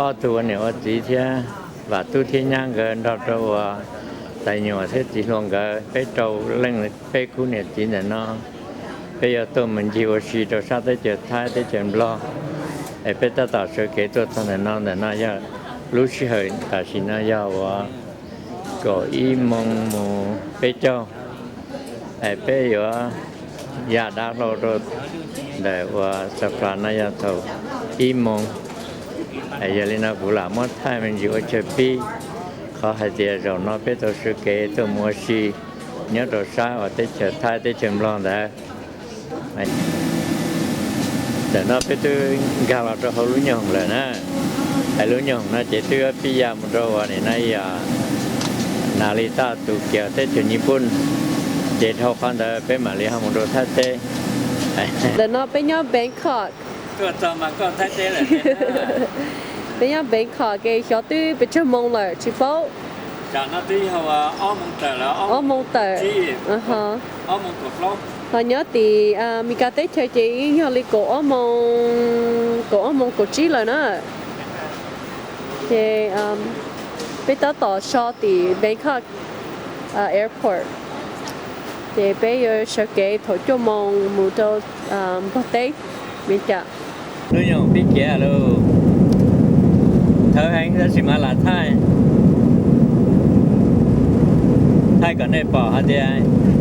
Ob tug ua niam ua txiv thiab, Vam Tub thiab Nyab nkawd nrog rau uas tais nyuam thiab txiv hluas nkawd, peb rau leej peb khub niam txiv ntawm no, peb yuav tuaj mus ncig ua si rau sab teb chaws Thaib teb chaws Nplog. Es peb tab tom sawv kev tuaj txog ntawm no, ntawm no yog lub sij hawm tam sim no yog uas kaum ib moos mus peb caug. Es peb yuav ya dav hlau rau ntawm uas Xav Plas no yog thaum ib moos. Yog li no kuv lam muab thaij me ntsis ua chaw pib, qhov hais tias zaum no peb tau sawv kev tuaj mus ua si nyob rau sab uas teb chaws Thaib teb chaws Nplog ntawd. Tam no peb twb nkag los rau hauv lub nyuag hoom lawm na. Es lub nyuag hoom no ces twb pib ya mus rau uas nim no yog Nas Lis Taj tus kiag teb chaws Nyij Pooj, ces dhau qhov ntawd peb mam li ho mus rau Thaib teb. Ntawm no peb nyob Bangkok. Peb nyob Bangkok ces xyov twb pes tsawg moos lawm tsis paub. Ob moos tawm. Ho nyob tim Meskas teb chaws ces yeej yog li kaum ob moos, kaum ob moos kaum tsib lawm na. Ces peb tab tom so tim Bangkok Airport, ces peb yuav sawv kev thaum cuaj moos mus rau Nplog teb. Me cas lub nyuag hoom pib kiag lauj. Txawv heev tab sis mas lam thaij, thaij kom nej pom hais tias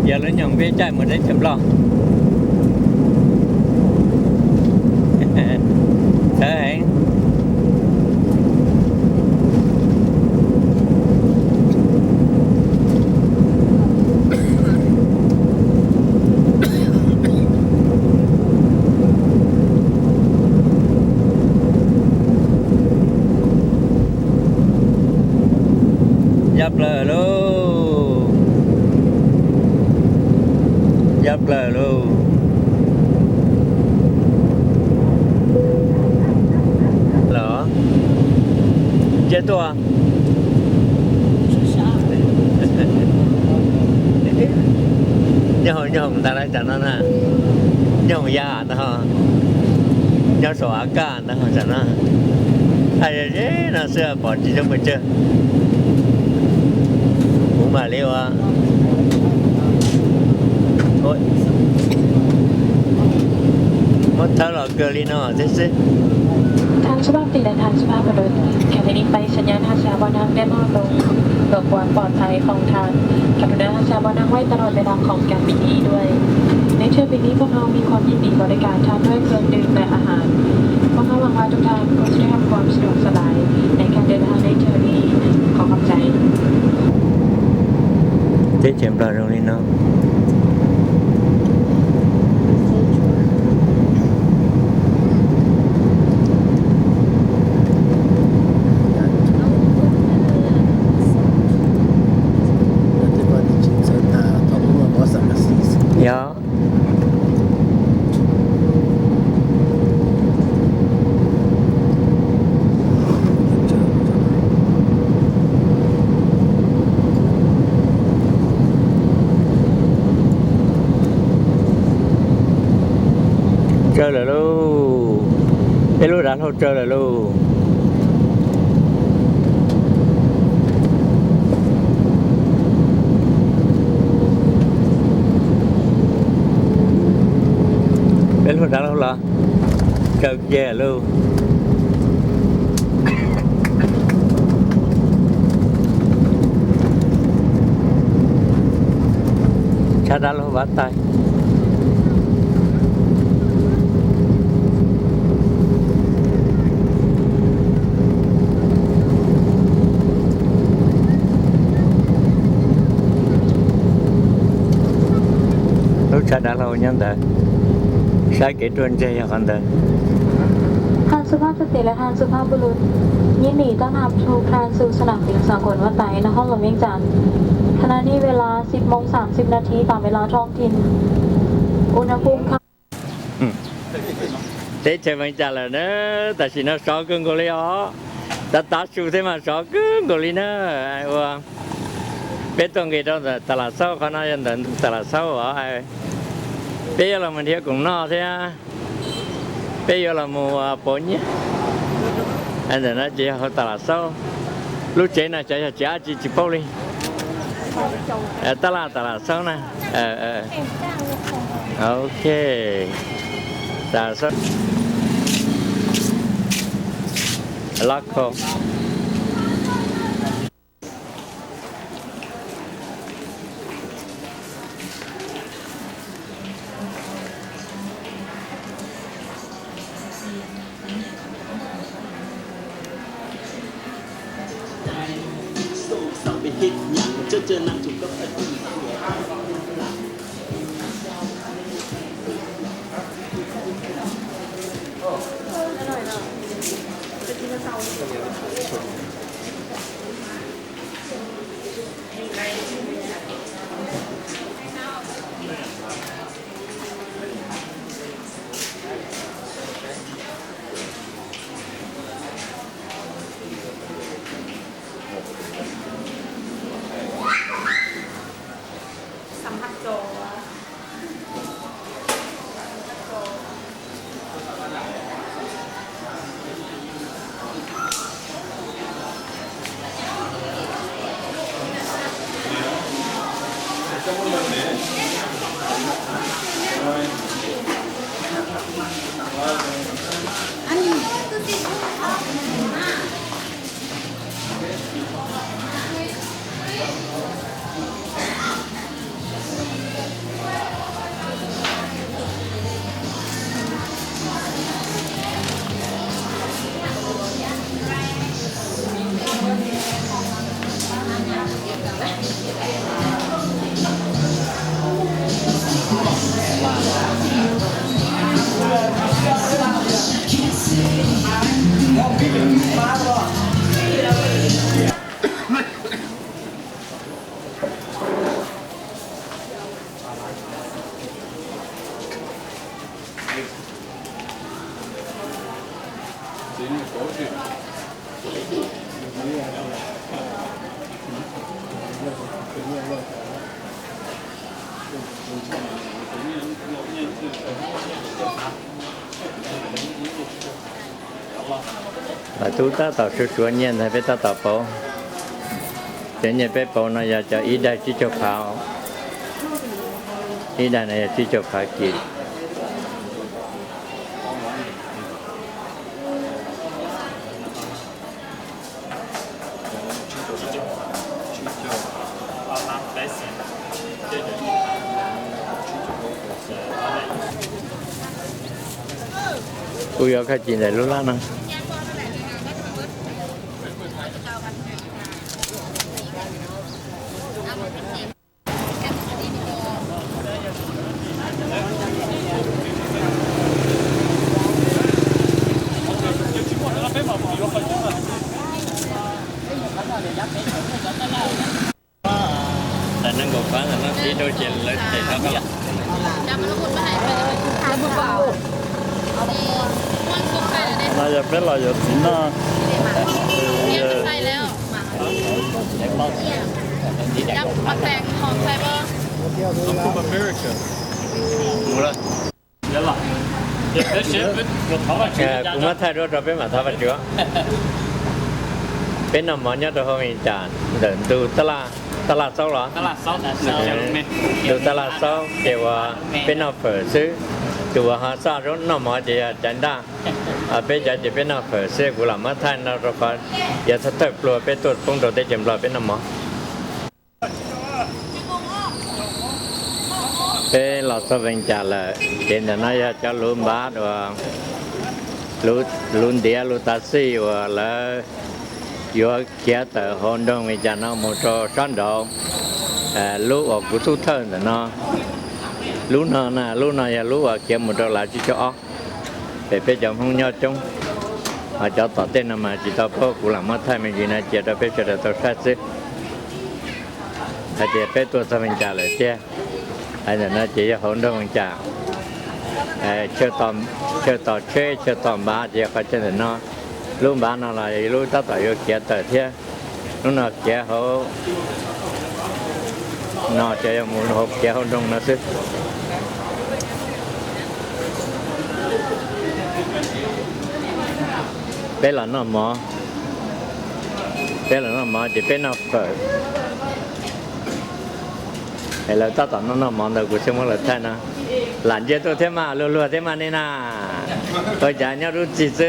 yog lub nyuag hoom pib caij mus teb chaws Nplog. Txawv heev. Ya plaws lauj, ya plaws lauj. Los, nce tuaj. Nyob hoom, nyob hoom ntag lauj, tam no na, nyob hoom ya ntag ho, nyob saum av kaj ntag ho tam no. Thaij ze no xwb pom tsis zoo pes tsawg. Kuv mam li ua, muab thawb los kawg li no thiab xwb.ท่านสุภาพสตรีและท่านสุภาพบุรุษ แขกที่นี่ไปสัญญาณห้าช้าว่านั่งได้มอบลงเพื่อความปลอดภัยของท่าน กรุณาห้าช้าว่านั่งไว้ตลอดเวลาของการบินนี้ด้วย ในเที่ยวบินนี้พวกเรามีความยินดีบริการท่านด้วยเครื่องดื่มและอาหาร พวกเราหวังว่าทุกท่านคงจะได้รับความสะดวกสบายในการเดินทางในเที่ยวนี้ ขอขอบใจ Teb chaws Nplog zoo li no. Yog. Tsaws lawm lauj, peb lub dav hlau tsaws lawm lauj. Peb lub dav hlau los tsaws kiag lauj. Tshab dav hlau vaj tais. Lub tshab dav hlau nyob ntawd, saib kev ruaj ntseg yog qhov ntawd. ท่านสุภาพสตรีและท่านสุภาพบุรุษ ยินดีต้อนรับทุกท่านสู่สนามบินสากลวัดไตรนครหลวงเวียงจันทร์ ขณะนี้เวลา สิบโมงสามสิบนาที ตามเวลาท้องถิ่น อุณหภูมิค่ำ Teb chaws Vees Cas lawm na, tam sim no sov kawg nkaus li os. Tav tav su thiab mas sov kawg nkaus li na. Ua, peb tuaj nqis rau ntawm Tam Lam Xaub, qhov no yog ntawm Tam Lam Xaub os. Peb yuav los mus nrhiav koom noj thiab peb yuav los mus pauv nyiaj. Ntawm no ces yog hauv Tam Lam Xaub. Lub tsev no xyov yog tsev dab tsi tsis paub li. Tab laj Tam Lam Xaub na. Ok. Tam Lam Xaub. Local. Lawv twb tab tom suav suav nyiaj ntag, peb tab tom pauv. Cov nyiaj peb pauv no yog cov ib daim tsib caug phav, ib daim no yog tsib caug phav kis. Kuv yuav koj cim ntawm lub lab no. Tam nees nkaum phav ntawm no tiv rau ces lawv tes rov qab los. No yog peb los yuav txiv noj. Kuv muab thaij duab rau peb mam thov Vajtswv. Peb noj mov nyob rau hauv Vees Cas ntawm ntu Taj Laj Xaub los? Ntu Taj Laj Xaub ces uas peb noj fawm xwb. Tus uas ho xaj noj mov ces yog Caiv Ntaj. Peb cov ces peb noj fawm xwb, kuv lam muab thaij no rau qhov yog thawj thawj pluag peb tuaj poob rau teb chaws Nplog peb noj mov. Peb los txog Vees Cas lawm, ces ntawm no yog cov luv npav uas, luv ntiav luv tav xij uas lawv yuav khiav tawm hauv nroog Vees Cas no mus rau sab nraud. Lub uas kuv tub thawj ntawm no, lub no na, lub no yog lub uas khiav mus rau lav tsib caug ob. Pem peb cov Hmoob nyob coob, ho cov tom tej no mas tsis tau paub, kuv lam muab thaij me ntsis no cia rau peb sawv daws tau saib xwb. Hais tias peb tuaj txog Vees Cas lawm tiag. Hais ntawm no ces yog hauv nroog Vees Cas, chaw tos tsheb chaw tos npav ces yog qhov chaw ntawm no. Lub npav no los lub tab tom yuav khiav tawm thiab. Lub no khiav hauv no ces yog mus hauv khiav hauv nroog no xwb. Peb los noj mov, peb los noj mov ces peb noj fawm. Es lawv tab tom noj noj mov ntawd kuv thiaj muab lawv thaij no. Lam ncia tuaj thiab mas, luag luag thiab mas nej na. Ua cas nyob dub txig xwb.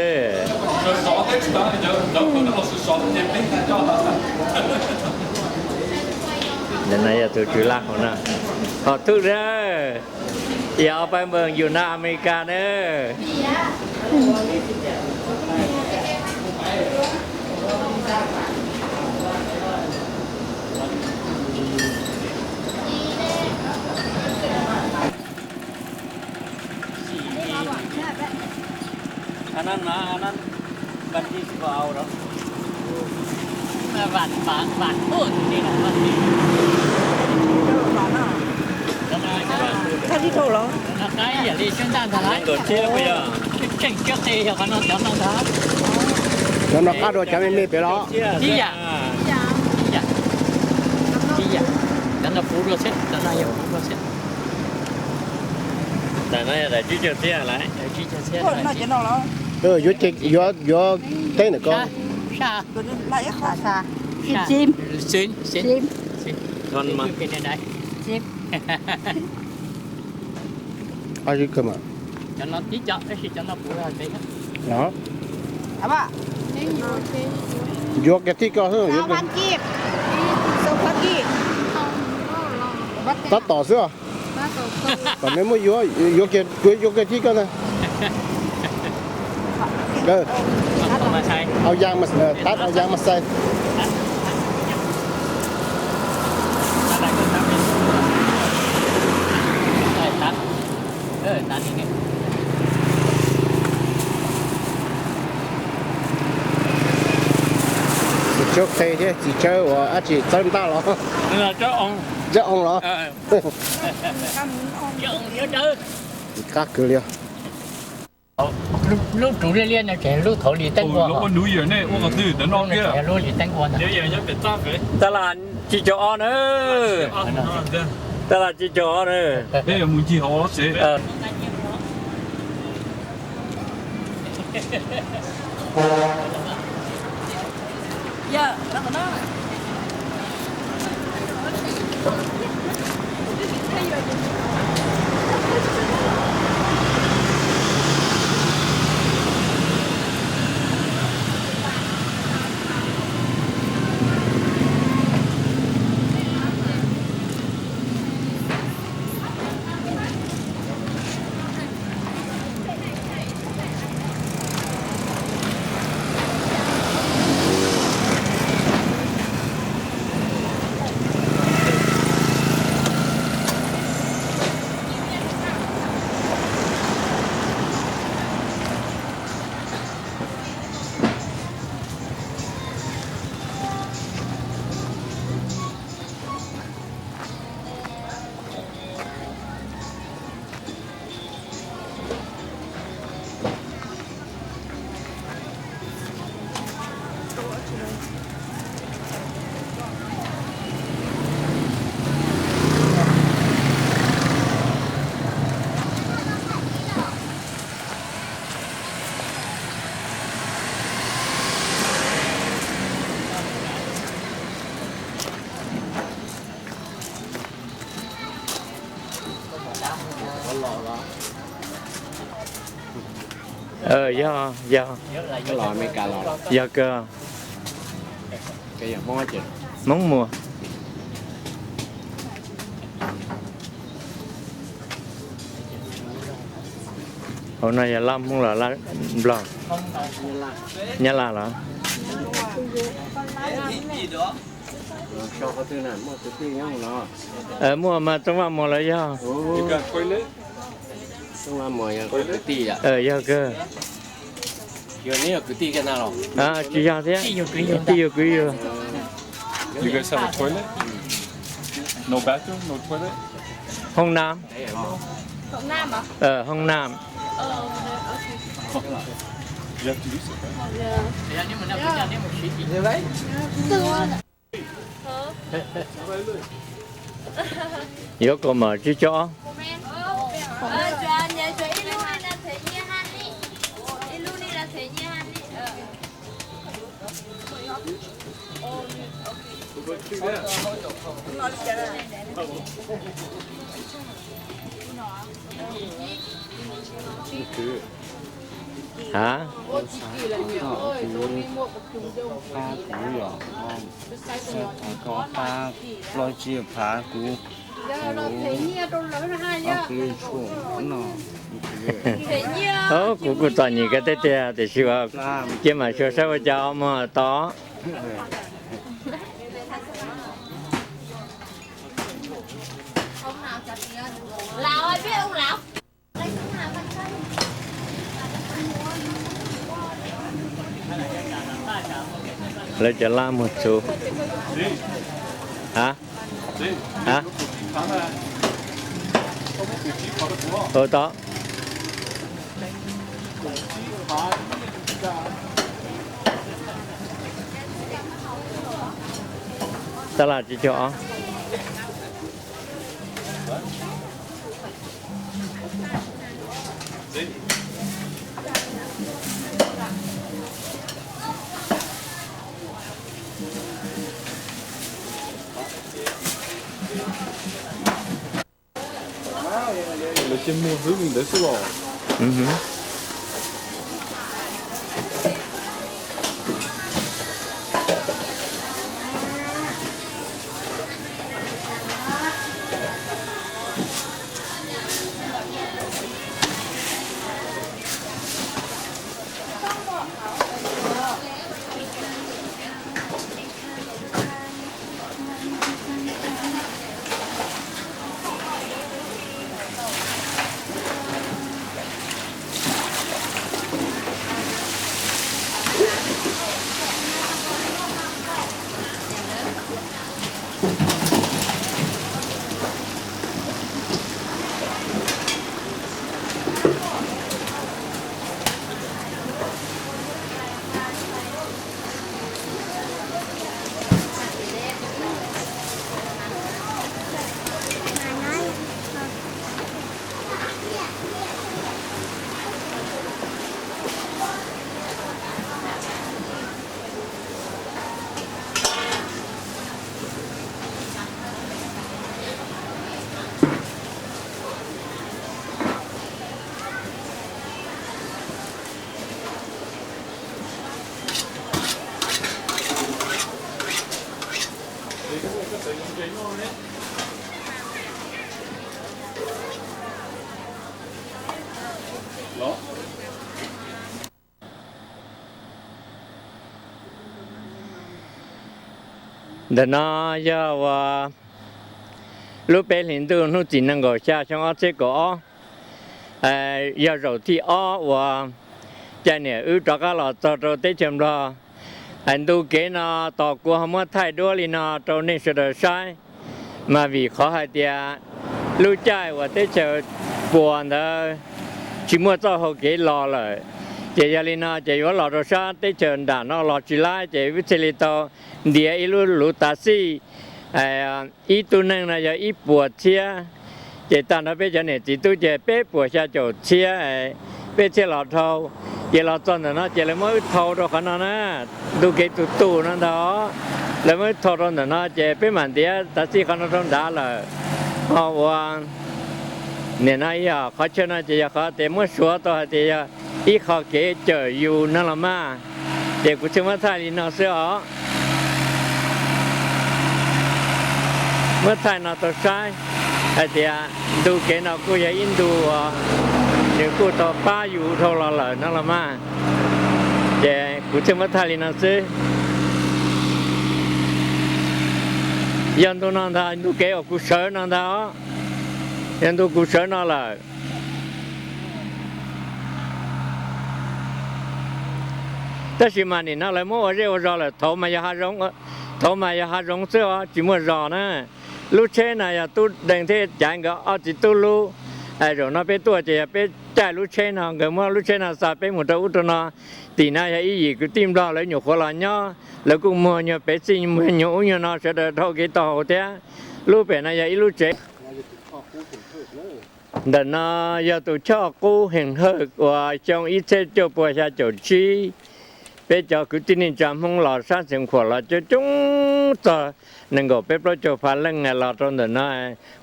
Ntawm no yog tus tswv laj hauv na. Hom thuj dawb, yog ob pab npawg yus nab Amelikas na. Annan mas, annan, bad di si ba au da. Vat, vat, vat, vat, di na, vat di. Thaj dib rau los? Qab ib yam li xyoob ntaj ntag lauj. Tseem tseem coj qe yog qhov no cov no ntag. Cov no qab dua cov me me pem los? Tib yam. Tib yam. Tib yam. Cov no puv dua xwb, cov no yog puv dua xwb. Ntawm no yog daim tsib caug txhiab lawm. Yuav, yuav teb ntawm ko. Sa, sa, sa, sa. Cov no tib co, tab sis cov no puv. Yuav kiag tij ko xwb. Tab tom xwb os. Kom neb muab yuav, yuav kiag, kuv yuav kiag tij ko na. Au ya, tab au ya mas xais. Txiv tsawb qe thiab txiv tsawb uas dab tsi, tsawb ntaj los? Tsawb oo los? Qab kawg li. Lub tsuv liab liab no ces lub thaum li teeb ua. Lub li teeb ua. Tab laj tsib caug ob na. Tab laj tsib caug ob na. Yog, yog. Yog kawg. Hmoob Muas. Hauv no yog laj Hmoob los laj Nplog? Nyab Laj los? Muaj mas Txooj Vaj Muas los yog. Yog kawg. Tsis yog thiab. Tij yug kwv yug. Hoo nam. Hoo nam. Yuav kom mam tsib caug ob. Hab, pab kuv yom, pab plaub tsib phav kuv, kuv ob peb tshuaj no. Kuv kuj txom nyem kawg tiag tiag tiam sis ua cia mam xyuas saib ua cas mog tod. Lawv cov lab muag txhuv. A, a, ua tod. Tab laj tsib caug ob. Lawv cia muag xwb li ntawd xwb los. Ntawm no yog uas lub peb hlis ntuj hnub tim nees nkaum xya xyoo ob txhiab kaum ob, yog zaum thib ob uas cai niam wb rov qab los txog rau teb chaws Nplog. Ntu kev no tos kuv ho muab thaij duab li no rau nej sawv daws saib, mas vim qhov hais tias lub caij uas teb chaws puas ntawd tsis muaj txoj hau kev los lawm, ces yog li no ces yuav los rau sab teb chaws nram no los tsis laib, ces wb thiaj li tau ntiav ib lub luv tav xij. Ib tug neeg no yog ib puas txhiab, ces tag nrho peb cov niam txiv tub ces peb puas xya caum txhiab, peb thiaj los dhau. Ces los txog ntawm no ces lawv muab wb thau rau qhov no na, ntu kev tus tus no ntag. Lawv muab wb thau rau ntawm no ces peb mam ntiav tav xij qhov no rau nrad lawm. Ho ua nim no yog qhov chaw no ces yog qhov tias muab suav tau hais tias yog ib qho kev cawm yus no los mas, ces kuv thiaj muab thaij li no xwb os. Muab thaij no tau saib hais tias ntu kev no kuj yog ib ntu uas nws kuj tau pab yus dhau los lawm no los mas, ces kuv thiaj muab thaij li no xwb. Yog ntu no ntag, ntu kev uas kuv sawv no ntag os, yog ntu kuv sawv no lawm. Tab sis mas nim no lawv muab ua zej ua zos lawm, thaud mas yog, thaud mas yog hav zoov xwb os, tsis muaj zos na. Lub tsheb no yog Tub Deeg thiab Caiv nkawd ob txiv tub lub. Zaum no peb tuaj ces yog peb caij lub tsheb no, nkawd muab lub tsheb no xa peb mus rau ub rau no. Tim no yog ib yim kwv tij Nplog lawv nyuam qhuav los nyob, lawv kuj muag nyuag pev xij, muag nyuag ub nyuag no, sawv daws dhau kev tau hauv thiab. Lub pem no yog ib lub tsev. Ntawm no yog tus choj qub Heej Hawj uas xyoo ib txhiab cuaj puas xya caum tsib, peb cov kwv tij neej tsa Hmoob los sab Xeev Khuam los coob coob txog nees nkaum peb plaub caug phav leej los rau ntawm no,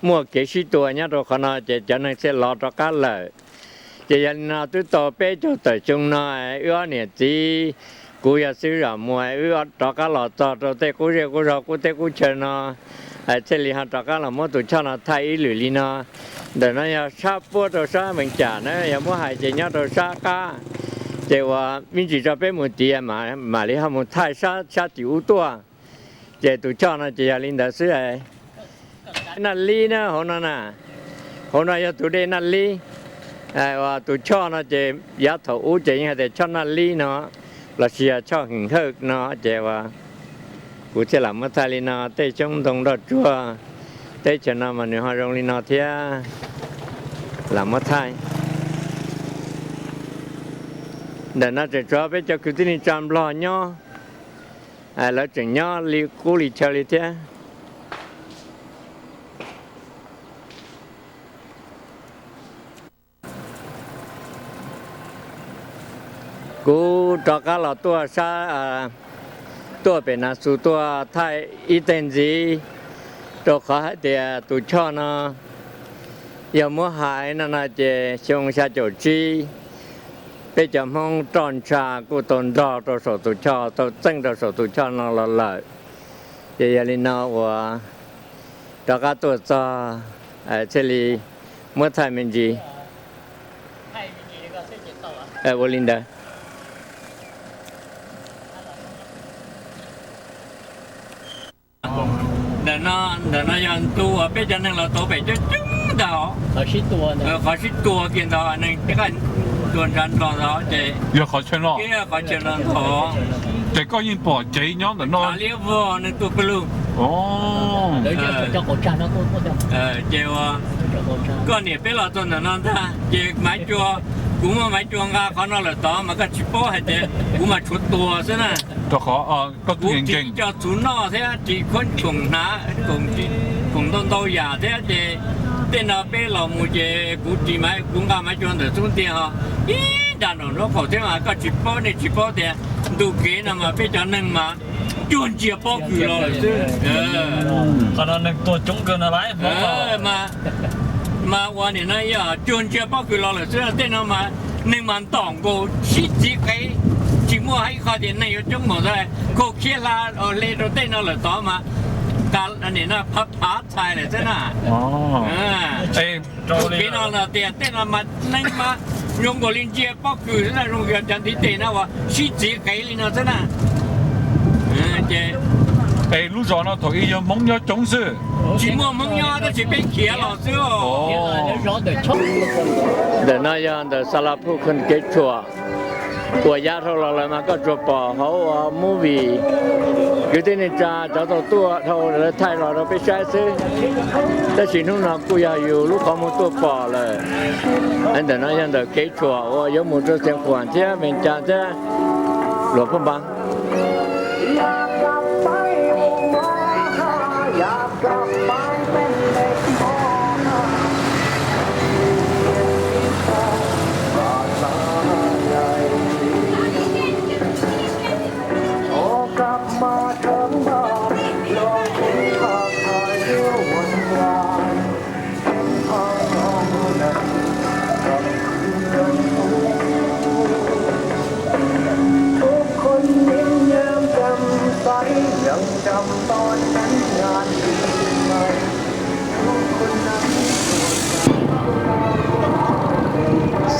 muaj kev sib tua nyob rau qhov no ces cov neeg thiaj los rov qab lawm. Ces yog li no twb tau peb caug tawm xyoo no, wb ob niam txiv, kuv yog xib hwb Zam Muas, wb rov qab los txog rau tej qub zej qub zog qub teb qub chaw no, thiaj li ho rov qab los muab tus choj no thaij ib lwm li no. Ntawm no yog sab puab rau sab Vees Cas na, yog muab hais ces nyob rau sab qab. Ces uas me ntsis tso peb mus tid mam li ho mus thaij sab tim ub tuaj. Ces tus choj no ces yog li ntawd xwb. Naj Lib na hauv no na, hauv no yog tus dej Naj Lib. Uas tus choj no ces yav thaum ub ces yeej hais tias choj Naj Lib no, los sis yog choj Heem Hawj no ces uas kuv thiaj lam muab thaij li no. Tej xyoob ntoo nroj tsuag teb chaws no mas nws ho zoo li no thiab, lam muab thaij. Ntawm no tseem tshuav peb cov kwv tij neej tsa Nplog nyob, lawv tseem nyob li qub li chaw li thiab. Kuv rov qab los tuaj sab, tuaj pem Nas Xus tuaj thaij ib teg ntxiv, rau qhov hais tias tus choj no yog muab hais no no ces xyoo xya caum tsib, peb cov Hmoob roj ntsha kuj tau nrog rau saum tus choj, tau txeej rau saum tus choj no los lawm. Ces yog li no uas rov qab tuaj txog thiaj li muab thaij me ntsis. Ua li ntawd. Ntawm no, ntawm no yog ntu uas peb cov neeg los tau pem coob coob ntag. Qhov sib tua kiag ntag, neeg tua ntshav nrog ntag ces yog qhov chaw no ntag. Ces koj yeej pom cev nyob ntawm no. Liab vog neeg tuaj pawg lug. Ces uas koj niam peb los txog ntawm no ntag ces Maiv Cua, kuv muaj Maiv Cua nqa qhov no lawm tod mas koj tsis paub hais tias kuv mas tshuav tua xwb na. Kuv tsis coj txhuv noj thiab tsis khuab koom hnav, koom ntau ntau yam thiab ces tej no peb los mus ces kuv tsis, kuv nqa Maiv Cua ntawm xub ntiag ho ib nra nraum nraub qaum thiab mas koj tsis paub, nej tsis paub tias ntu kev no mas peb cov neeg mas cuag ntsia pob kws los lawm xwb. Mas ua nim no yog cuag ntsia pob kws los lawm xwb, tej no mas neeg mas ntom nkaus sib txiv qev, tsis muaj ib qho tias neeg yuav coob mus ntag. Khaus khiab hla hle rau tej no lawm tod mas nim no phav phav txhais lawm xwb na. Kev no los tias tej no mas neeg mas zoo nkaus li ntsia pob kws xwb na, zoo yog cov ntiv tes no uas sib txiv qev li no xwb na. Es lub zos no thaum ub yog Hmoob nyob coob xwb. Tsis muaj Hmoob nyob tab sis peb khiav los xwb. Ntawm no yog ntawm Xa La Phuj Khon kev tshuam uas yav dhau los lawm mas koj tsuas pom hauv movie. Kwv tij neej tsa cov tau tuaj dhau lawv thaij los rau peb saib xwb, tab sis hnub no kuj yog yus lub qhov muag tuaj pom lawm. Ntawm no yog ntawm kev tshuam uas yuav mus rau Xeev Khuam thiab Vees Cas thiab Luam Phaj Npas.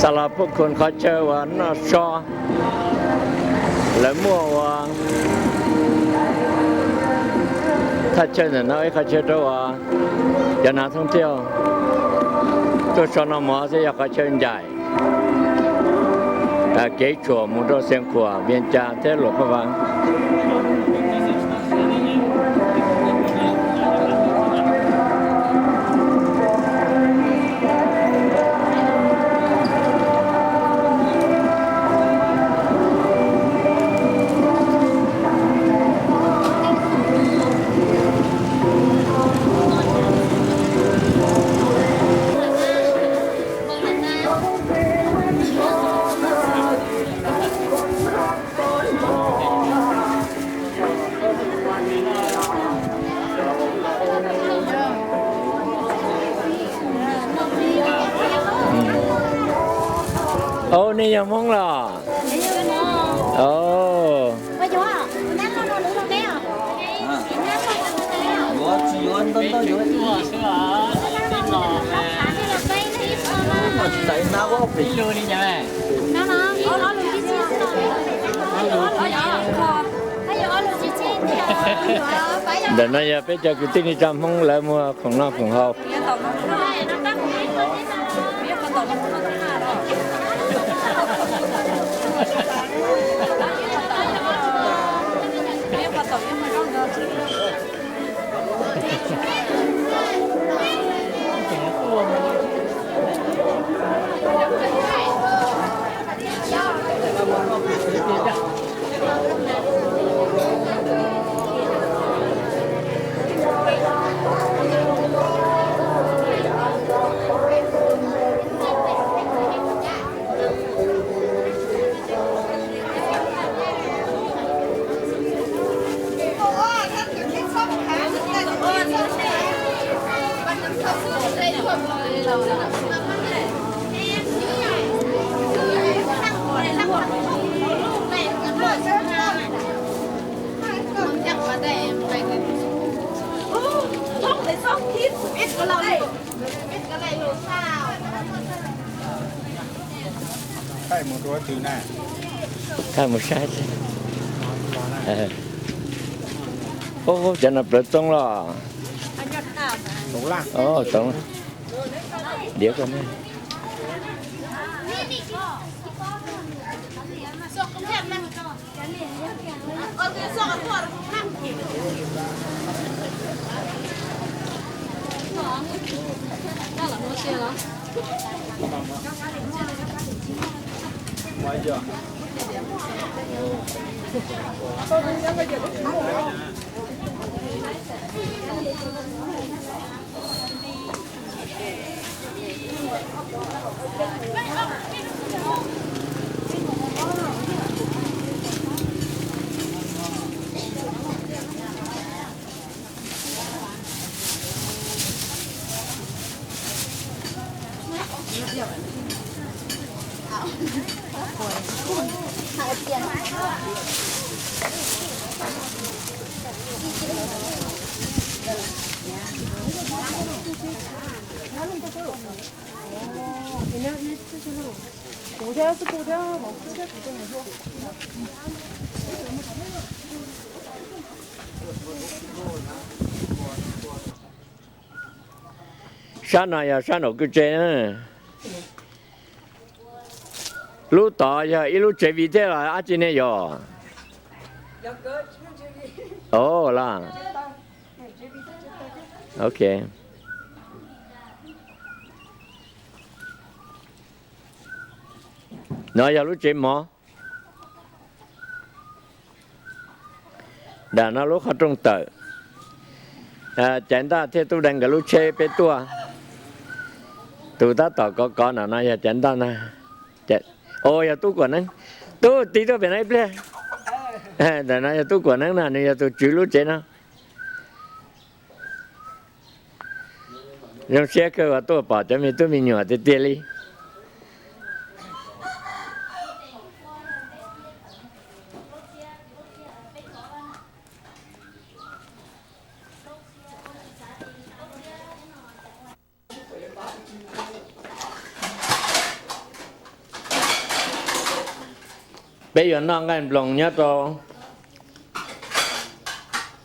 Xa Las Phuj Khun qhov chaw uas noj so, lawv muaj ua thaj chaw ntawm no ib qhov chaw rau uas cov nav thooj tiaj tuaj so noj mov thiab yog qhov chaw ncaim kev tshuam mus rau Xeev Khuam, Vias Cas thiab Luam Phaj Vas. Nej yog Hmoob los? Os. Ntawm no yog peb cov kwv tij neej tsa Hmoob lawv muag khoom noj khoom haus. Thaij mus saib. Ub, cov no plawv txoob los? Txoob. Diav ko ne. Sab no yog sab nraum kwj tse na. Lub tod yog ib lub tsev vij thiab los dab tsi ne yog? Os, los. Ok. No yog lub tsev mov. Nram no lub qhov rooj tawm. Caiv Ntaj thiab Tub Dai nkawd lub tsheb peb tuaj. Tus tab tom kov kov nram no yog Caiv Ntaj na. Os, yog Tub Kuam Neeb. Tub, tig tuaj pem no ib pliag. Ntawm no yog Tub Kuam Neeb na, nws yog tus tswv lub tsev no. Zoo siab kawg uas tuaj pom cov me tub me nyuam tiag tiag li. Peb yuav noj nqaij nploos nyob rau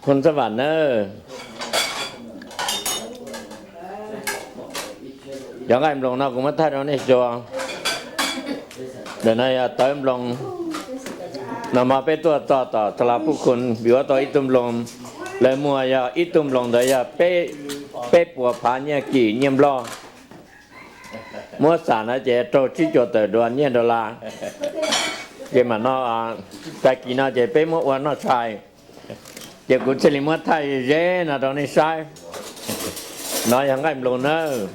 Khun Xab Vam nawb. Cov nqaij nploos no kuv muab thaij rau nej xyuas. Ntawm no yog tawv nploos. Nag hmo peb tuaj txog tom Xa La Puj Khun yuav tau ib tug nploos. Lawv muag yog ib tug nploos ntawd yog peb puas phav nyiaj kim nyiaj nplog. Muab xam na ces raug tsib caug tawm duas nyiaj dollar. Ces mam no, tag kis no ces peb muab ua noj tshais. Ces kuv thiaj li muab thaij ze no rau nej saib. No yog nqaij nploos nawb.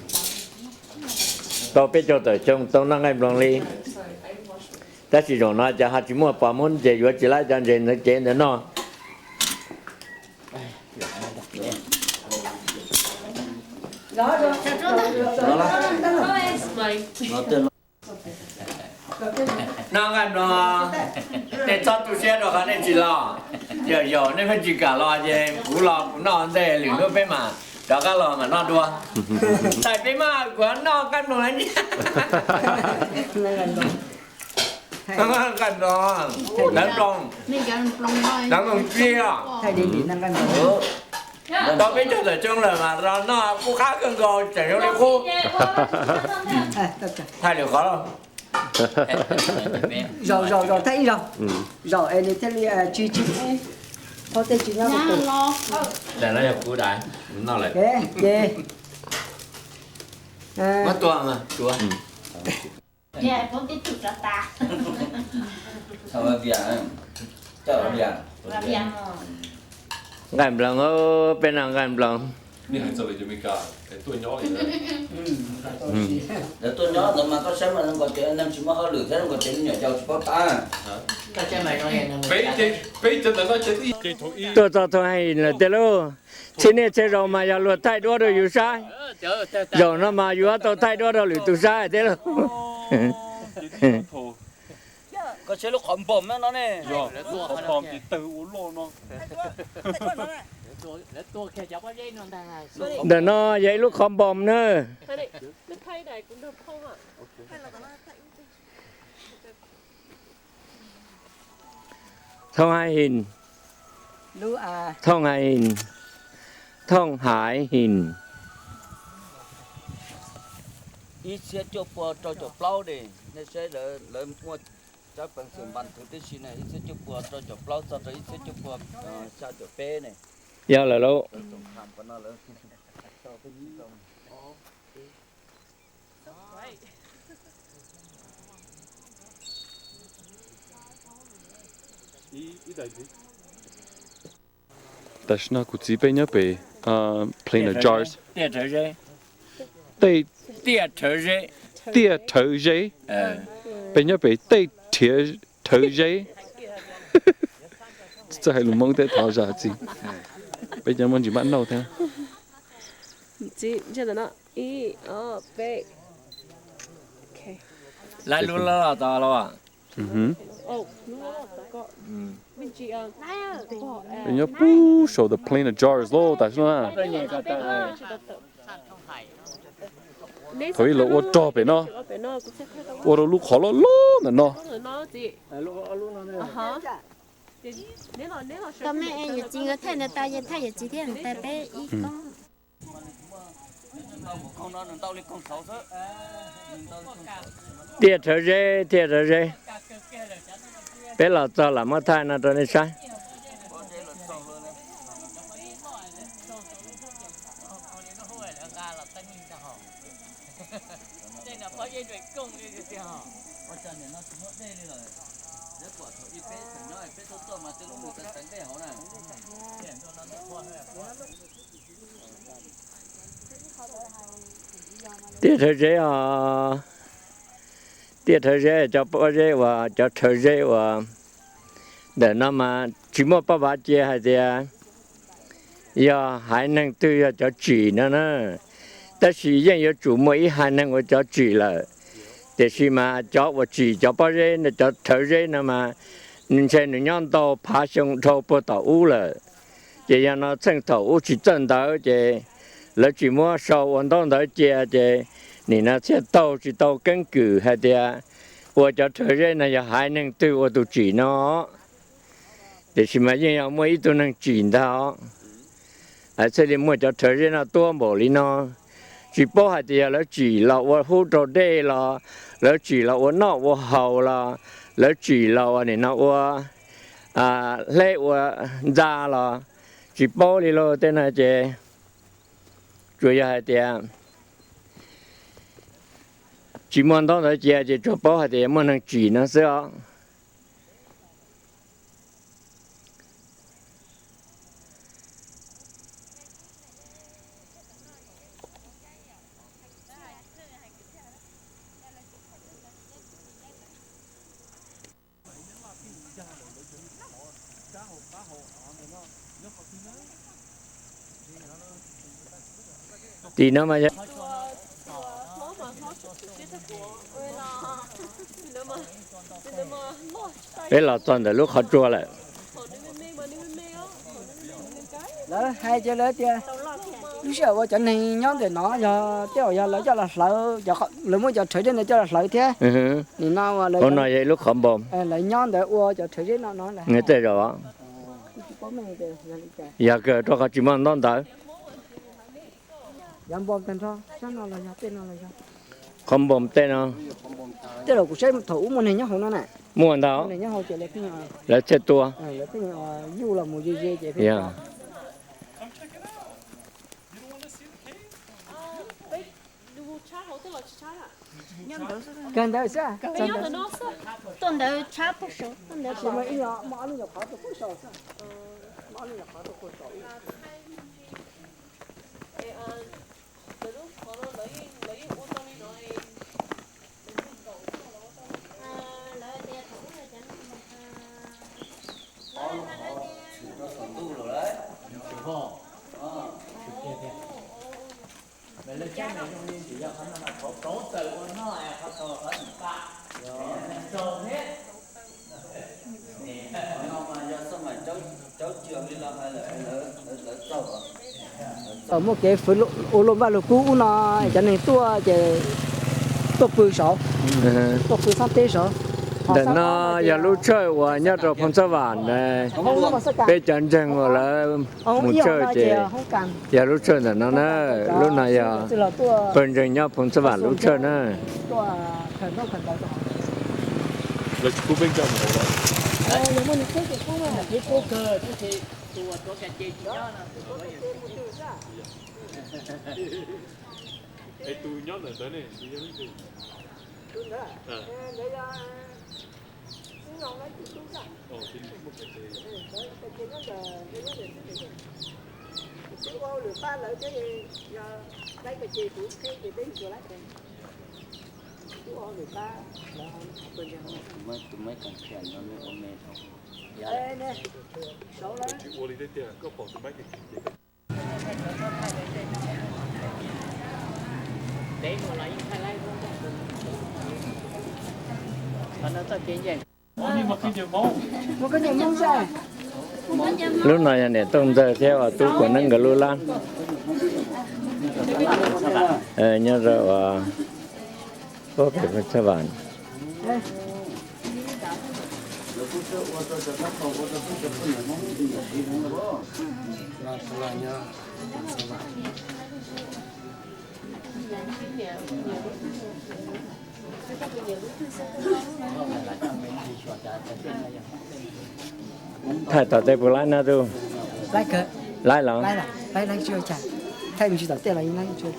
Tau peb caug tawm xyoo tau noj nqaij nploos li. Tab sis zaum no ces ho tsis muaj pos muab ces yuav tsis laib cov ntses ntawd cev ntawd noj. Noj nqaij nploog, nej txhob tu siab rau qhov nej tsis los. Yog yog nej pheej tsis kam los ces kuv los kuv noj ntej lwm hnub peb mam rov qab los mam noj dua. Tais peb mas kuv noj nqaij nploog na. Nqaij nploog, nqaij nploog, nqaij nploog tsiab. Tau peb caug tawm xyoo lawm mas los noj kuj qab kawg nkaus tseem zoo li qub. Thaij lwm qhov. Zaum zaum zaum thaij ib zaug. Zaum es nws thiaj li tsis tsis qhov tej tsis nyob. Daim no yog kuv daim, noj lawm. Ces muab tua mas tua. Nqaij nploog, peb noj nqaij nploog. Lawv tuaj nyob ntawd mas koj saib mas zoo nkaus ces neeg tsis muaj hauj lwm thiab zoo nkaus ces me nyuam yaus tsis paub tab. Tuaj txog Thoo Hais Him lawm tiag lauj. Txhia niaj txhia zaus mas yog luag thaij duab rau yus saib. Zaum no mas yus tau thaij duab rau lwm tus saib thiab lauj. Koj saib lub qhov npom no ne. Ntawm no yog ib lub qhov npom na. Thoo Hais Him. Thoo Hais Him. Thoo Hais Him. Ib txhiab cuaj pua rau caum plaub ne, nej saib lawv muaj tsab peev xwm npas thwv tib si ne, ib txhiab cuaj pua rau caum plaub txog rau ib txhiab cuaj pua xya caum peb ne. Yog lawm lauj. Tam sim no kuv txiv peb nyob pem Plain of Jars. Tej tiaj rhawv zeb. Peb nyob pem tej rhawv zeb. Txawj hais lus Hmoob thiab, thov zam txim. Peb cov Hmoob tsis maj nauj thiab. Lawv lub loj los tod los. Peb nyob puag saum the Plain of Jars lauj tam sim no. Thaum ub lawv ua rog pem no, ua rau lub qhov loj loj ntawm no. Koj me yawm txiv nkawd thaij ntawd tas, yawm thaij yawm txiv thiab tais peb ib koob. Tiaj rhawv zeb, tiaj rhawv zeb. Peb los txog lam muab thaij no rau nej saib. Tiaj rhawv zeb os. Tiaj rhawv zeb, cov pob zeb uas, cov rhawv zeb uas ntawm no mas tsis muaj paj vav cia hais tias yog haiv neeg twg yog cov tsim no na, tab sis yeej yuav tsum muaj ib haiv neeg ua cov tsim lawm. Tiam sis mas cov uas tsim cov pob zeb, cov rhawv zeb no mas ntshe nws nyob ntau phav xyoo dhau puag tom ub lawm. Ces yog no txheej thaum ub tsis txawj ntawv ces lawv tsis muab sau ua ntaub ntawv cia ces nim no thiaj taug tsis tau keeb kwm hais tias ua cov rhawv zeb no yog haiv neeg twg ua tus tsim no. Tiam sis mas yeej yog muaj ib tug neeg tsim ntag, thiaj li muaj cov rhawv zeb no tuab npaum li no. Tsis paub hais tias yog lawv tsim los ua hub rau dej los, lawv tsim los ua noj ua haus los, lawv tsim los ua nim no ua hleb ua ntxa los, tsis paub li lauj. Tej no ces tsuas yog hais tias tsis muaj ntaub ntawv cia ces tsuas paub hais tias muaj neeg tsim no xwb os. Tim no mas yog Peb los txog ntawm lub qhov tsua lawm. Lawv hais ces lawv tias lub sij hawm uas cov neeg nyob ntawm no yog tej zaum yog lawv coj los hlawv, lawv muab cov rhawv zeb ntawd coj los hlawv thiab. Nim no ua no yog ib lub qhov npoo. Lawv nyob ntawd ua cov rhawv zeb no no. Tej zaum yog kawg rau qhov tsis muaj ntaub ntawv. Qhov npoo tej no. Tej zaum kuv saib thaum ub muaj neeg nyob hauv no na. Muaj ntau. Lawv thiaj tua. Yuj los mus ze ze ces. Kawg ntawd xwb. Tuaj ntawd tshab puag saud, tuaj ntawd pom. Ib nyuag muaj ob lub nyuag qhov tuaj puag saud xwb. Muaj ob lub nyuag qhov tuaj puag saud. Muaj kev fwv ua luam vaj luam kub ub no, cov neeg tuaj ces tuaj pw saud, tuaj pw xab teb saud. Ntawm no yog lub tshawj uas nyob rau Phoos Xab Vam na. Peb cov ntseeg uas lawv mus tshawj ces yog lub tshawj ntawm no na. Lub no yog pawg ntseeg nyob Phoos Xab Vam lub tshawj na. Lub no yog niam Tooj Ntxawg thiab ua tub Kuam Neeb nkawd lub lab. Nyob rau ua pem Phoos Xab Vam. Thaij tom tej puas laib na tub? Laib los? Thaij me ntsis tom tej los yeej laib tsis ua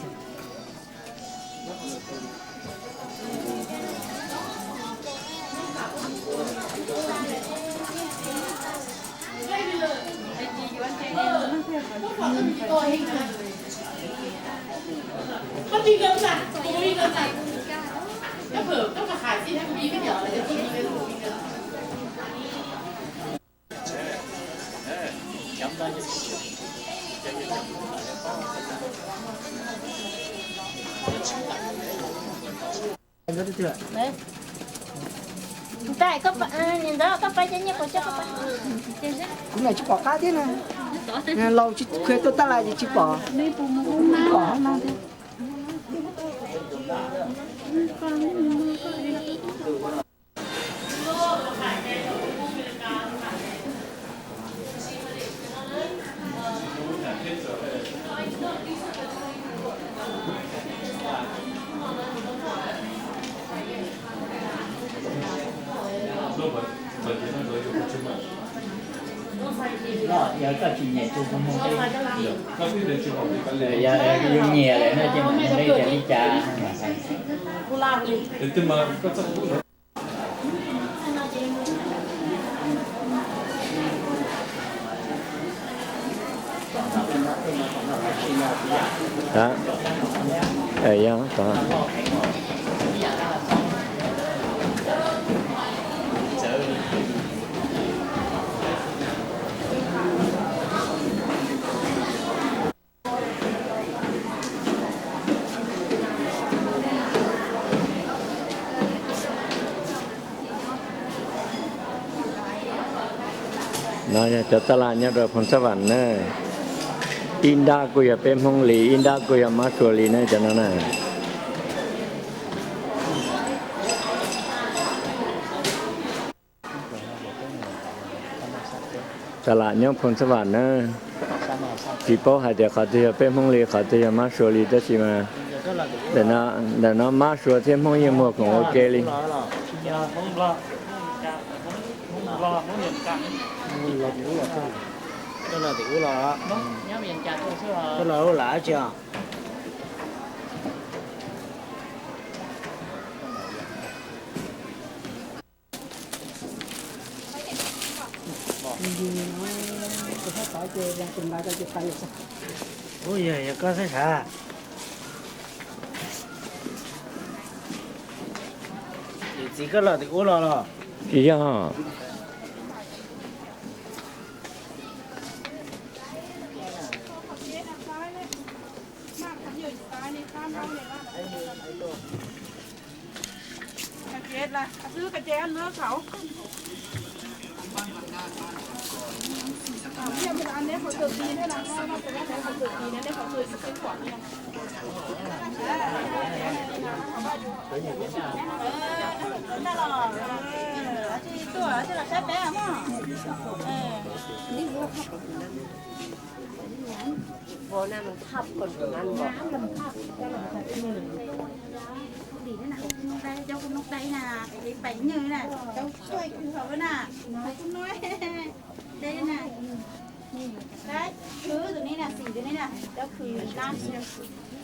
cas. Kuv niam tsis pom qab thiab na. Laus tsis khuv tuaj tab laj ces tsis pom. Pom no thiab. Yog yus nyiam lawm no ces mam li cas li cas. No yog cov taj laj nyob rau Phoo Xab Vam na. Ib nrab kuj yog peb Hmoob li, ib nrab kuj yog Mab Sua li na cov no na. Taj laj nyob Phoo Xab Vam na. Tsis paub hais tias qhov twg yog peb Hmoob li, qhov twg yog Mab Sua li, tab sis mas ntawm no Mab Sua thiab Hmoob yeej muag khoom ua ke li. Ub, yog koj xav sav. Txiv koj los tim ub los los? Tsis yog.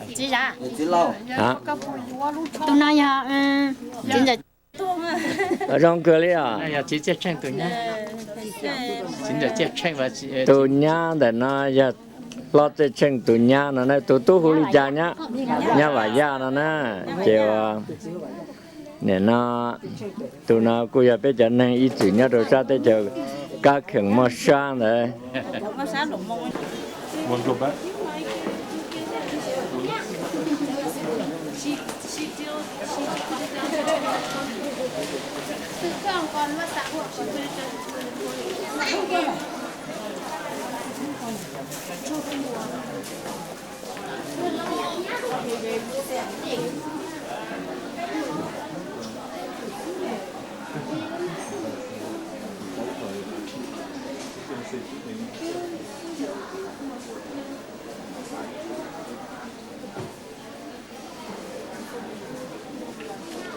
Txiv Zam, tus no yog txiv ntxawm. Zoo kawg li os. Tus nyab ntawm no yog Hlob Txawj Tsheej tus nyab no na, tus tub hu li cas nyab? Nyab Vam Yaj no na. Ces ua nim no tus no kuj yog peb cov neeg ib txwm nyob rau sab teb chaws Kab Kheem Moj Sab ntawd.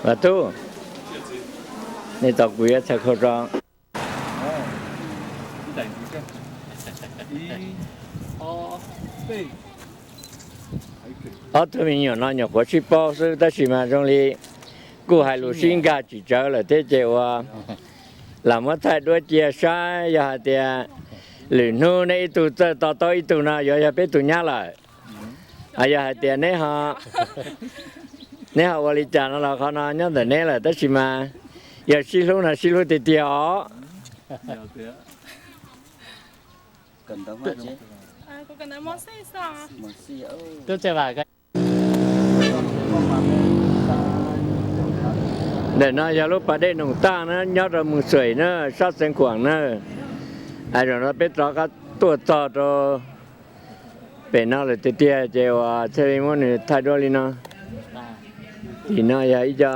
Vam Tub, nej tos kuv yuav txhais khau tso. Ob tug me nyuam no nyuam qhuav sib paub xwb tab sis mas zoo li kuj hais lus sib nkag tsis tsawv lawm thiab ces ua lam muab thaij duab cia saib yog hais tias lwm hnub neb ib tug txawj to taub ib tug no yuav yog peb tus nyab lawm. Yog hais tias neb ho ua li cas no los qhov no nyob ntawm neb lawm tab sis mas yog sib hlub no sib hlub tiag tiag os. Ntawm no yog lub pas dej Noom Taj na, nyob rau Moos Xuaim na, sab Xeev Khuam na. Zaum no peb rov qab tuaj txog rau pem no lawm tiag tiag ces uas thiaj li muab nws thaij duab li no. Tim no yog ib co,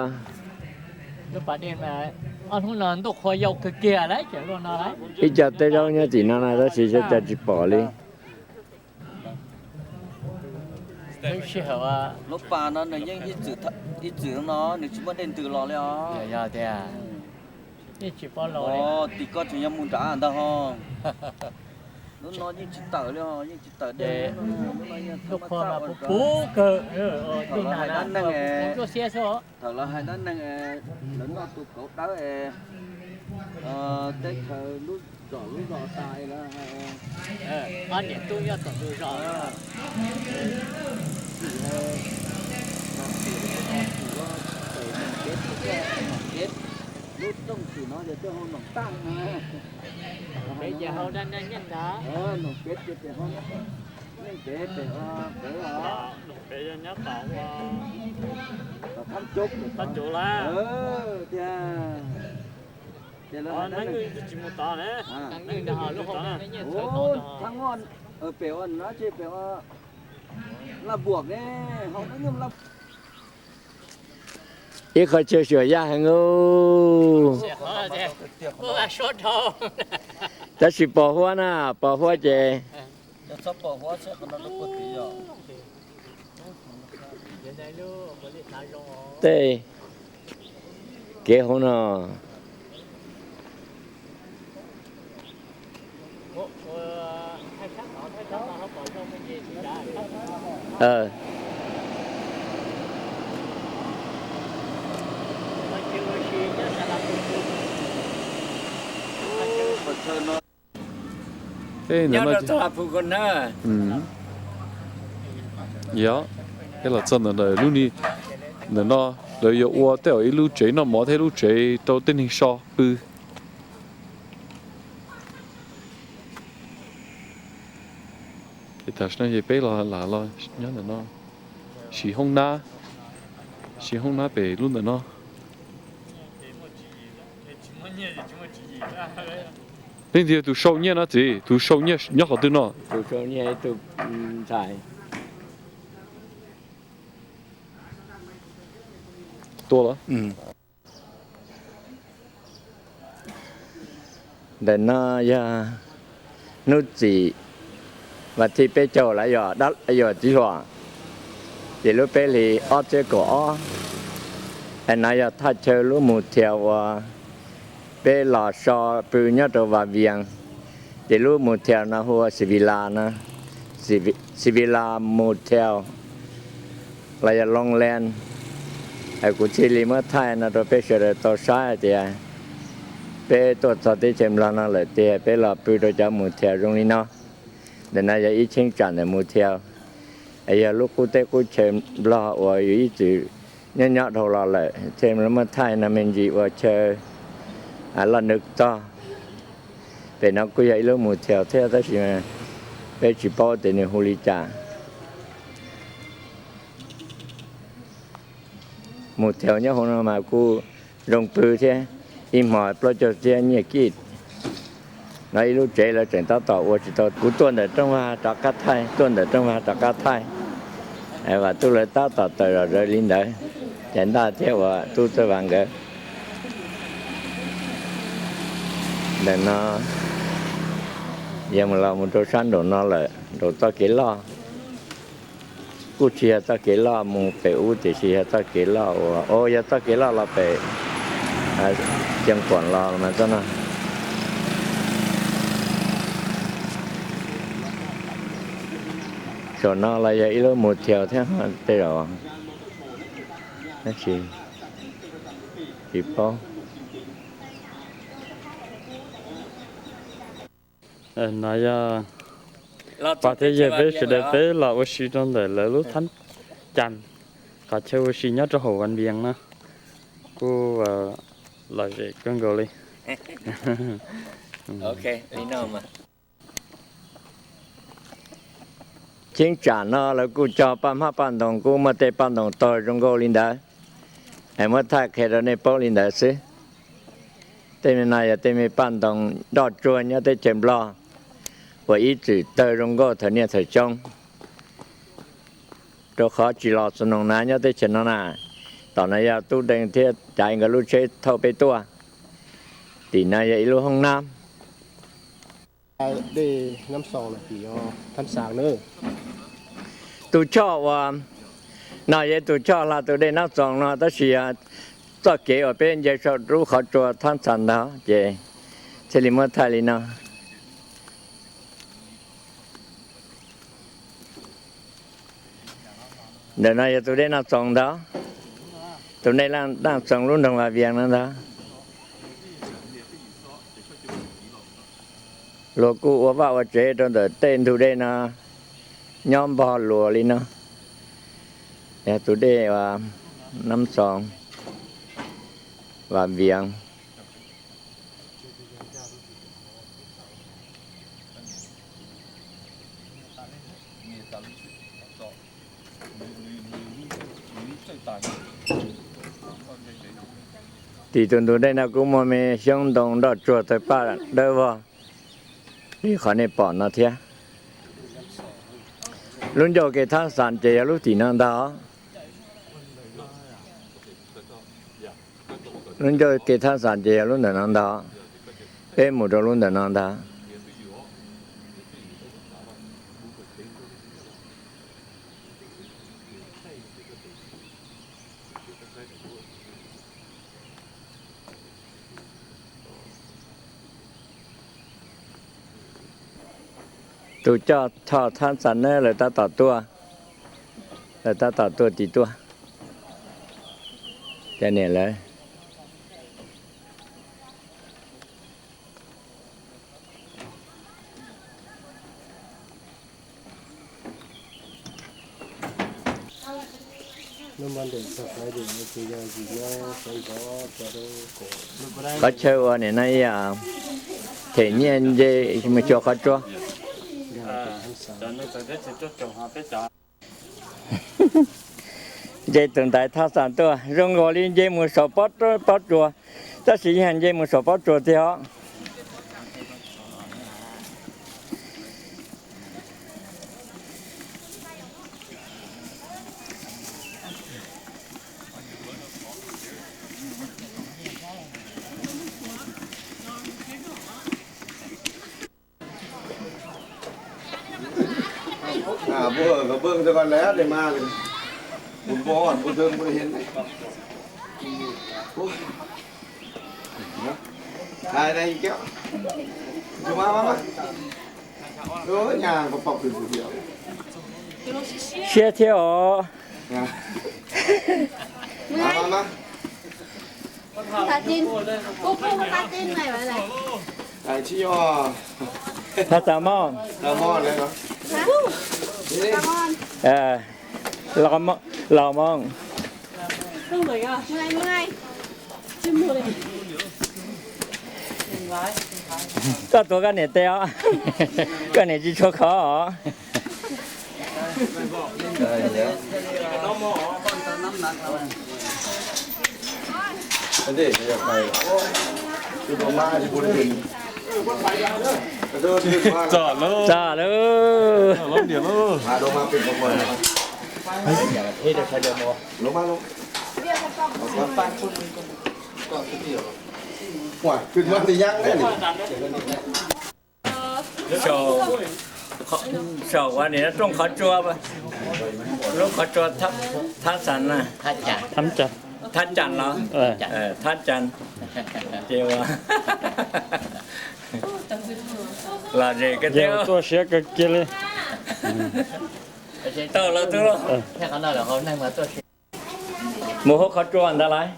ib co teb zaub nyob tim no na tab sis xyov cas tsis pom li. Lub pas no nws yeej ib txwm no nws tsis muaj dej ntws los li os. Tim koj tseem yog mus nrad ntag ho. Lub no yeej tsis tawm li os, yeej tsis tawm dej. Lub no yog thaj ma txaj ua rov. Thaum lawv hais dab neeg, thaum lawv hais dab neeg, lawv noj tus kauv dawb es teb chaws lub zos lub zos tas lawv hais, ob niam tub nyob tom tus zos, lub rooj tim no ces twb hu Noom Taj no. Peb ces hu dab neeg nyob ntawd. Noom Peb ces pem hu, Noom Peb pem pem os. Tom Thab Cub, Thab Cub lawm tiag. Ib qho chaw xyuas yaj heev ub. Tab sis pos huab na, pos huab ces tej kev hauv no. Yog, los txog ntawm lub ni, ntawm no lawv yuav ua tej ib lub tsev noj mov thiab lub tsev rau tej neeg so pw. Ces tam sim no ces peb los lam los nyob ntawm no, siv hoob nab, siv hoob nab pem lub ntawm no. Leej twg yog tus sau nyiaj no txiv? Tus sau nyiaj nyob qhov twg no? Tus sau nyiaj tus ntxhais. Tua los? Ntawm no yog hnub txim vas thib peb caug lawm, yog txiv hluas, ces lub peb hlis ob txhiab kaum ob. Es no yog thaj chaw lub mus thiaus uas peb los so pw nyob rau Vas Vias. Ces lub mus thiaus no hu ua Sevilla no, Sevilla mus thiaus los yog Longland. Kuv thiaj li muab thaij no rau peb sawv daws tau saib hais tias peb tuaj txog teb chaws Nplog no lawm tiag, peb los pw rau cov mus thiaus zoo li no. Ntawm no yog ib cheeb tsam ntawm mus thiaus, yog lub qub teb qub chaw Nplog uas yus ib txwm nyob nyob dhau los lawm, thiaj muab thaij no me ntsis ua chaw loj nws txog. Pem no kuj yog ib lub mus thiaus thiab tab sis peb tsis paub tias nws hu li cas. Mus thiaus nyob hauv no mas kuj zoo pw thiab, ib hmo plaub caug txhiab nyiaj kij. No ib lub tsev lawv tseem tab tom ua tsis tau. Kuv tuaj ntawm rooj vag rov qab thaij, tuaj ntawm rooj vag rov qab thaij. Vam Tub lawv tab tom tawm zom zaws li ntawd, ces ntaj thiab uas Tub Txawj Vas nkawd. Ntawm no yog mus los mus rau sab nraum no lawm, nraum txoj kev loj. Kuj tsis yog txoj kev loj mus pem ub, tiam sis yog txoj kev loj uas, o, yog txoj kev loj los pem Xyooj Kuam los mas txoj no. Saum no los yog ib lub mus thiaus thiab tej zaum, tab sis tsis paub. No yog pas thiab yawg peb sawv daws peb los ua si rau ntawm lawv lub thab cas, qhov chaw ua si nyob rau hauv Vas Vias no, kuj lom zem kawg nkaus li. Cheeb tsam no lawv kuj cog paj hmab paj ntoos, kuj muaj tej paj ntoos tog zoo nkauj li ntawd, es muab thaij qhia rau nej paub li ntawd xwb. Tej me no yog tej me paj ntoos nroj tsuag nyob teb chaws Nplog uas ib txwm tawg zoo nkauj thaum niaj thaum xyoo, rau qhov tsis los xu noos na nyob teb chaws no na. Tom no yog Tub Deej thiab Caiv nkawd lub tsheb thauj peb tuaj. Tim no yog ib lub hoob nab. Tus choj uas no yog tus choj hla tus dej Nab Txoos no, tab sis yog txoj kev uas peb nce saum lub qhov tsua Thab Ntxhas ntawd ces thiaj li muab thaij li no. Ntawm no yog tus dej Nab Txoos ntawd, tus dej Nab Txoos lub nroog Vas Vias no ntag. Luag kuj ua vaj ua tsev rau ntawm tej ntug dej no nyob npog luas li no. Yog tus dej Nab Txoos, Vas Vias. Tim tus ntug dej no kuj muaj me xyoob ntoo nroj tsuag tawg paj dawb vog li qhov nej pom no thiab. Lub ncauj kev thab xas ces yog lub tim no ntag os. Lub ncauj kev thab xas ces yog lub ntawm no ntag. Peb mus rau lub ntawm no ntag. Tus coj thoj thab xas na lawv tab tom tuaj, lawv tab tom tuaj tim tuaj. Cov niam lawv. Qhov chaw ua nim no yog them nyiaj nce mus xyuas qhov tsua. Nce tus ntaiv thab xas tuaj zoo nkaus li nce mus saum pob tsuas, tab sis yog nce mus saum pob tsuas tiag os. Siab thiab os. Thab xas mog. Los mog. Koj tuav koj niam tes os, koj niam tsis tshua khov os. Txog lawm. Saum ua nim no rooj qhov tsua, lub qhov tsua thab xas na, thab cas los thab cas, ces ua lom zem kawg thiab. Tuaj siab kawg kiag li. Tau lawm tus lauj. Mus hauv qhov tsua ntawd lawm.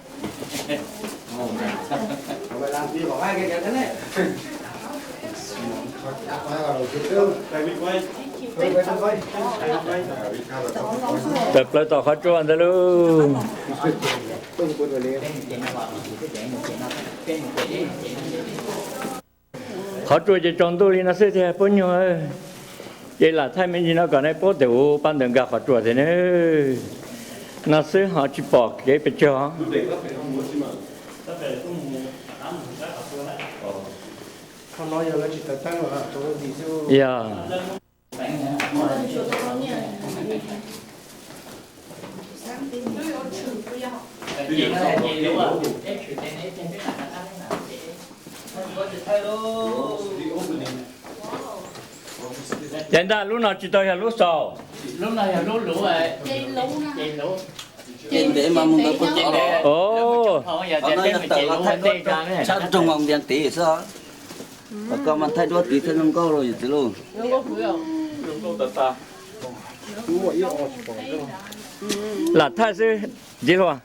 Tawm plaws tom qhov tsua ntawd lauj. Qhov tsua ces tsaus ntuj li no xwb tiag pab nyuag. Ces lam thaij me ntsis no kom nej paub tias uv pab ntawd nkag qhov tsua tiag ne. No xwb ho tsis pom kev pes tsawg. Yog. Ces ntag lub no tsis tau yog lub xaus. Sab roog mas ntias tid xwb, kom koj mas thaij duab tid thiaj zoo nkauj lauj yawm txiv lauj. Lam thaij xwb, txiv hluas.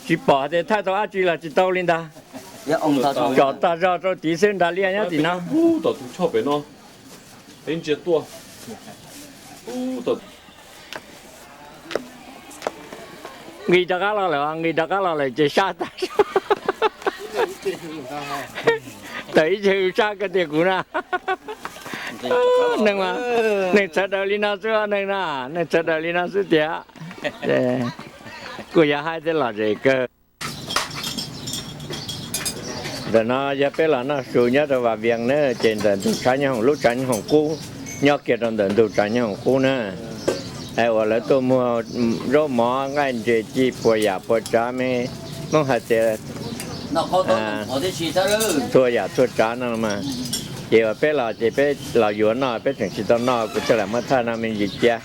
Tsis pom tias thaij tau dab tsi los tsis tau li ntag. Tsom tag zog rau tid xwb nrad liaj nyob tim no. Nqis rov qab los lawm, nqis rov qab los lawm ces sab tag. Tawm ib txhia sab kawg tiag kuv na. Neeg, neeg sawv daws li no xwb neeg na, neeg sawv daws li no xwb tiag. Kuj yog hais thiab lom zem kawg. Ntawm no yog peb los noj su nyob rau Vas Vias na, ces ntawm ntug tshav nyob hoom, lub tshav nyob hoom qub, nyob kiag rau ntawm ntug tshav nyob hoom qub na. Es uas lawv tuaj muag zaub mov nqaij ntses ci puas yam puas tsav me, Hmoob hais tias txhua yam txhua tsav no mas. Ces uas peb los ces peb los yuav noj, peb tseem tsis tau noj, kuv thiaj lam muab thaij no me ntsis cia,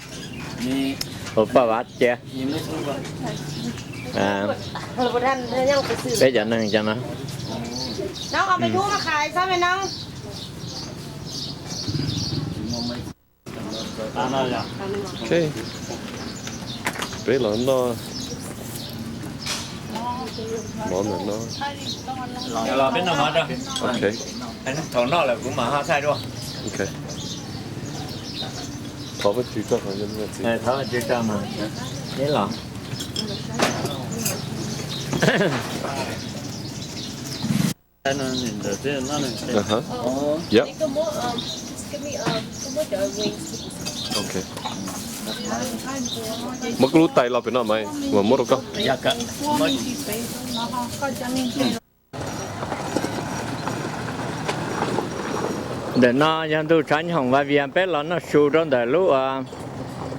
ua paj vav cia. Peb cov neeg cov no. Ok, peb los noj mov ntawm no. Ok. Thaum noj lawm kuv mam ho thaij dua. Ok. Thov Vajtswv tso, thov Vajtswv tso mas. Neb los. Aha. Yep. Ok. Muab koj lub tais los pem no mas, kuv mam muab rau koj. Ntawm no yog ntug tshav nyob hoom Vas Vias, peb los noj su rau ntawm lub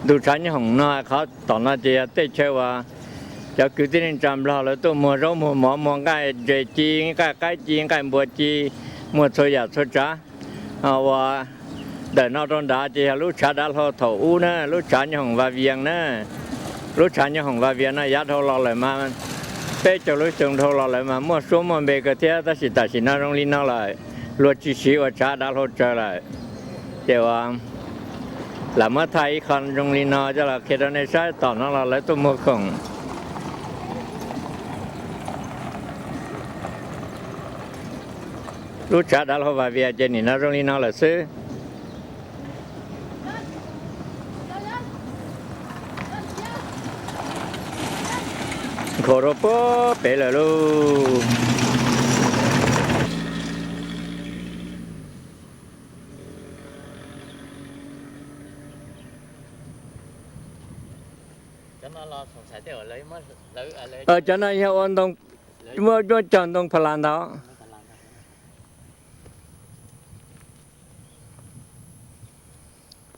ntug tshav nyob hoom no. Qhov tom no ces yog tej chaw uas cov kwv tij neej tsa Nplog lawv tuaj muag zaub muag mov muag nqaij ntses ci, nqaij qaib ci, nqaij npua ci, muag txhua yam txhua tsav. Uas ntawm no rau nrad ces yog lub tshav dav hlau thaum ub na, lub tshav nyob hoom Vas Vias na. Lub tshav nyob hoom Vas Vias no yav dhau los lawm mas, peb caug lub xyoo dhau los lawm mas muaj suab muaj npe kawg thiab, tab sis tam sim no zoo li no lawm, luag tsis siv ua tshav dav hlau tsawg lawm. Ces uas lam muab thaij ib qho zoo li no coj los qhia rau nej saib, tom no los lawv tuaj muag khoom. Lub tshav dav hlau Vas Vias ces nim no zoo li no lawm xwb. Nkhaus rau puag pem lawm lauj. Cov no yog ua ntoo, muab cog ntoo pha las ntawd.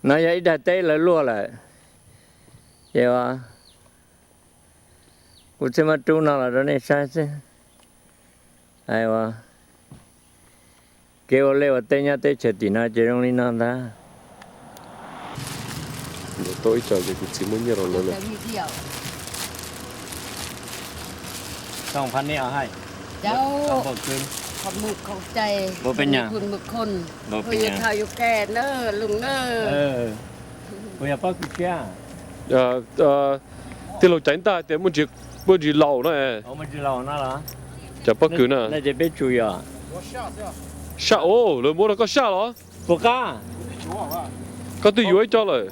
No yog ib daim teb lawv luaj lawm, ces kuv thiaj muab rub no los rau nej saib xwb. Hais uas kev ua liaj ua teb nyob teb chaws tim no ces zoo li no ntag. Ntawm tau ib co ces kuv txiv muab nyiaj rau lawv lawm. Tij laug Caiv Ntaj tias muaj ntsis laus no. Cov pob kws na. Saj, lawv muab rau koj saj los? Puas qab? Koj twb yuav ib co lawm.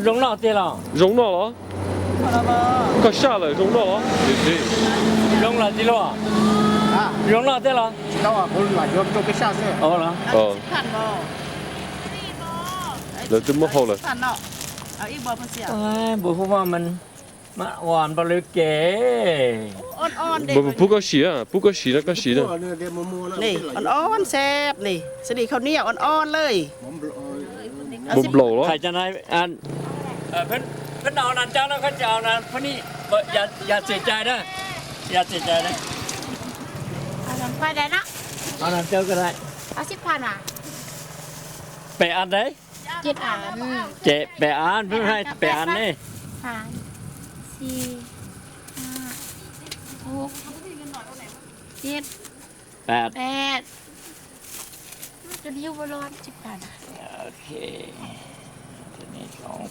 Zoo noj tiag los? Zoo noj los? Koj saj lawm zoo noj los? Zoo los tij laug? Zoo noj tiag los? Lawv twb muab hau lawm. Pub koj sim, pub koj sim no koj sim na. Nplaum los? Pem av, ces pem av, pem av ne.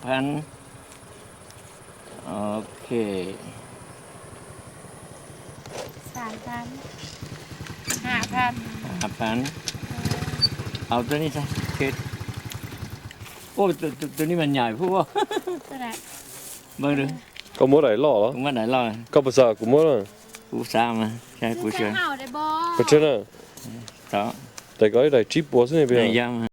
Pem. Ok. Au, tus ni mas nyais pub. Koj muab daim loj los? Koj puas xav kuv muab? Kuv xav mas, kuv xav. Tais ko ib daim tsib puas xwb ne.